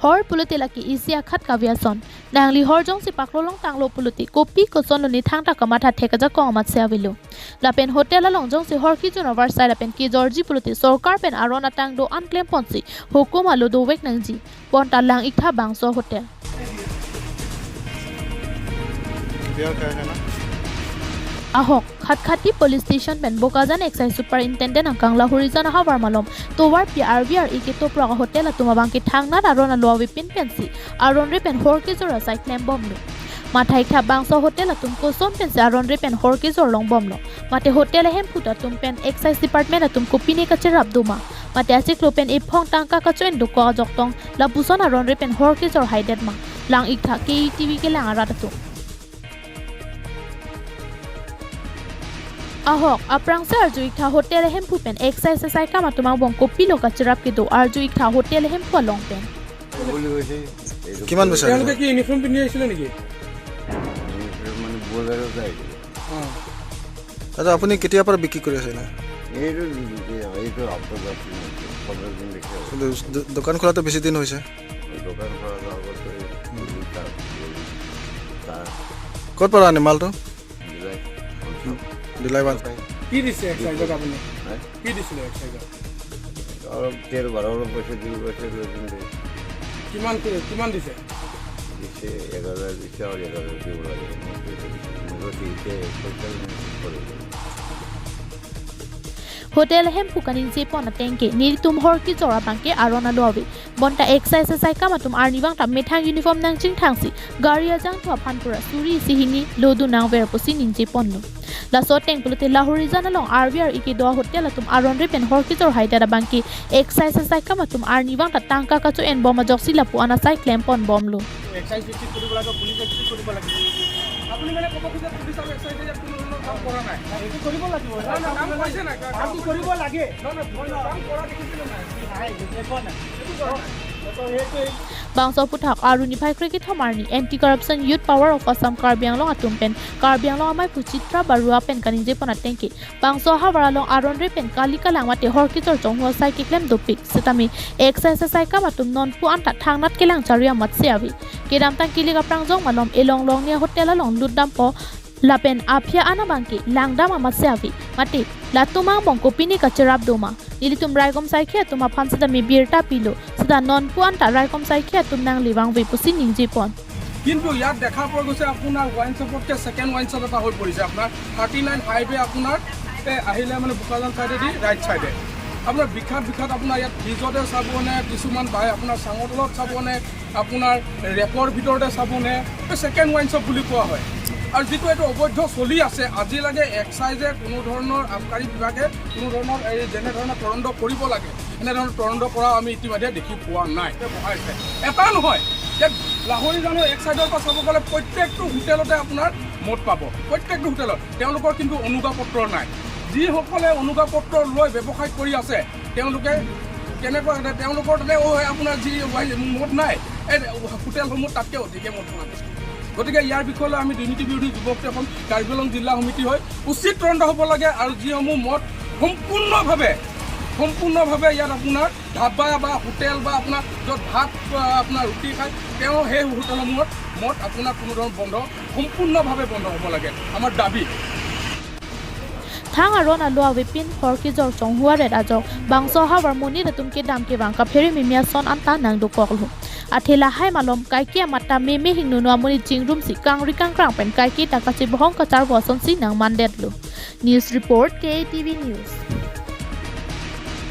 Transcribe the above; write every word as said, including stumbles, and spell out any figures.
Hor pulote lake isi akhat kave ason. Nangli hor jongsi paklo longtanglo pulote kopi koson lone thangta kamatha thek ajakong amatsi avelo. Lapen hotel along jongsi hor kejun avarsai lapen kejorji pulote sorkar pen aron atang do-an klemponsi hukum alo dovek nangji. Bonta Lang-iktha bangso hotel. Ahok, Khatkhati Police Station pen Bokajan Excise Superintendent angkang Lahorijan ahavar malom tovarpi arvi ar-e ketoprok a-hotel atum abangke thangnat aron alo avepin pensi aronre pen hor kejor asai klembomlo. Matha-iktha bangso hotel atum koson pensi aronre pen hor kejor longbomlo. Mate hotel ahemphu atum pen Excise Department atum kopine kacherap doma. Mate achiklo pen ephong tangka kacho-en dokok ajoktong lapuson aronre pen hor kejor haidet ma. Lang-iktha K E T V kelang arat atum. Ahok, aphrangsi arju-iktha hotel ahemphu pen Excise asaikam atum angbong kopilo kacherap kedo arju-iktha hotel ahemphu along pen. বুলি কৈছে। এইটো কিমান পইচা তেওঁলোকে দিলে? কি ইউনিফৰ্ম পিন্ধি আহিছিলে নেকি? ইউনিফৰ্ম মানে বলেৰোত আহিছিলে। অ। দাদা, আপুনি কেতিয়াৰ পৰা বিক্ৰী কৰি আছে এনে? এইটো, এইটো সপ্তাহ দহ দিন হৈছে, পোন্ধৰ দিন দেখি আছে। কিন্তু দো-, দোকান খোলাটো বেছি দিন হৈছে? দোকান খোলাটো আগতে এই দুটা, এই তাৰ ক'ত পৰা আনে মালটো? ডিলাই। ডিলাই বান্ধ। কি দিছে এক্সাইজক আপুনি? হা? কি দিছিলে এক্সাইজক? অলপ তেল ভৰাবলৈ পইচা দিব কৈছে, দুই দিন দে। কিমান কি, কিমান দিছে? দিছে এক হাজাৰ দিছে আৰু এক হাজাৰ দিব লাগে। মই কৈছো, মই কৈছো, এতিয়া পইচা নাই, কি কৰিব? Hotel ahemphu kaningjepon atengke nelitum hor kejor abangke aron alo ave. Bonta Excise asaikam atum arnivang ta methang uniform nangchingthangsi gari ajangthu aphan pura suri isi hini lodun nangver pusi ningjeponlo. Laso ateng pulote Lahorijan along arvi ar-e kedo a-hotel atum aronre pen hor kejor haidet abangke Excise asaikam atum arnivang ta tangka kacho-enbom ajoksi lapu-an asai klemponbomlo. Excise active কৰিব লাগে, police active কৰিব লাগে। আপুনি মানে ক'ব খোজে পুলিচ আৰু এক্সাইজে ইয়াত কোনো ধৰণৰ কাম কৰা নাই? এইটো কৰিব লাগিব। নহয়, নহয়, কাম কৰিছে নাই? কাম কৰিব লাগে। নহয়, নহয়, কাম কৰা দেখিছেনে নাই? নাই, একো নাই। এইটো কৰা নাই। তো সেইটোৱেই। Bangso aphuthak aru niphai kre kethom arni Anti Corruption Youth Power of Assam Karbi Anglong atum pen Karbi Anglong Amei Chitra Baruah pen kaningjepon atengke bangso ahavar along aronre pen kali kalang mate hor kejor chonghu asai keklem dopik. Setame Excise asaikam atum nonpu anta thangnat kelang charli amatsi ave. Kedamtang kilik aphrang jong malom elong longni a-hotel along lutdampo lapen aphi an abangke langdam amatsi ave. Mate latum angbong kopine kacherap doma. Nelitum raikom saikhi atum aphan setame birta pilo. Seta nonpu anta raikom saikhi atum nanglevangve pusi ningjepon. কিন্তু ইয়াত দেখা পোৱা গৈছে আপোনাৰ ৱাইন শ্বপতকৈ second wine shop এটা হৈ পৰিছে। আপোনাৰ থাৰ্টি নাইন হাইৱে আপোনাৰ, এ, আহিলে মানে বোকাজান চাইডেদি ৰাইট চাইডে আপোনাৰ বিখ্যাত বিখ্যাত আপোনাৰ ইয়াত ফ্ৰিজতে চাবনে, কিছুমান বাই আপোনাৰ চাঙৰ তলত চাবনে, আপোনাৰ ৰেকৰ ভিতৰতে চাবনে, এই ছেকেণ্ড ৱাইন শ্বপ বুলি কোৱা হয়। আৰু যিটো এইটো অবৈধ চলি আছে, আজিলৈকে এক্সাইজে কোনো ধৰণৰ, আবকাৰী বিভাগে কোনো ধৰণৰ এই যেনেধৰণৰ তদন্ত কৰিব লাগে, এনেধৰণৰ তদন্ত কৰা আমি ইতিমধ্যে দেখি পোৱা নাই। বহাইছে। এটা নহয়, যে লাহৰিজানৰ এক চাইডৰ পৰা চাব গ'লে প্ৰত্যেকটো হোটেলতে আপোনাৰ মদ পাব, প্ৰত্যেকটো হোটেলত। তেওঁলোকৰ কিন্তু অনুজ্ঞাপত্ৰ নাই। যিসকলে অনুজ্ঞাপত্ৰ লৈ ব্যৱসায় কৰি আছে, তেওঁলোকে কেনেকুৱা, তেওঁলোকৰ তাতে, "অ, আপোনাৰ যি ৱাইন, মদ নাই, এই হোটেলসমূহ তাতকৈ অধিকে মদ পোৱা গৈছে।" গতিকে ইয়াৰ বিষয়লৈ আমি দুৰ্নীতি বিৰোধী যুৱ শক্তি এখন কাৰ্বি আংলং জিলা সমিতি হৈ উচিত তদন্ত হ'ব লাগে আৰু যিসমূহ মদ সম্পূৰ্ণভাৱে, সম্পূৰ্ণভাৱে ইয়াত আপোনাৰ ধাবা বা হোটেল বা আপোনাৰ য'ত ভাত, আ, আপোনাৰ ৰুটি খায়, তেওঁ সেই হোটেলসমূহত মদ আপোনাৰ কোনো ধৰণৰ বন্ধ, সম্পূৰ্ণভাৱে বন্ধ হ'ব লাগে আমাৰ দাবী। Thang aron alo avepin hor kejor chonghu aret ajok bangso ahavar monit atum kedam kevang kaphere mimi ason anta nangdokoklo. Athe lahai malom kaike amat ta meme hingnono amonit chingrumsi kangri kangkrang pen kaike ta kachebohong kacharvo asonsi nangmandetlo. News report, K A T V News.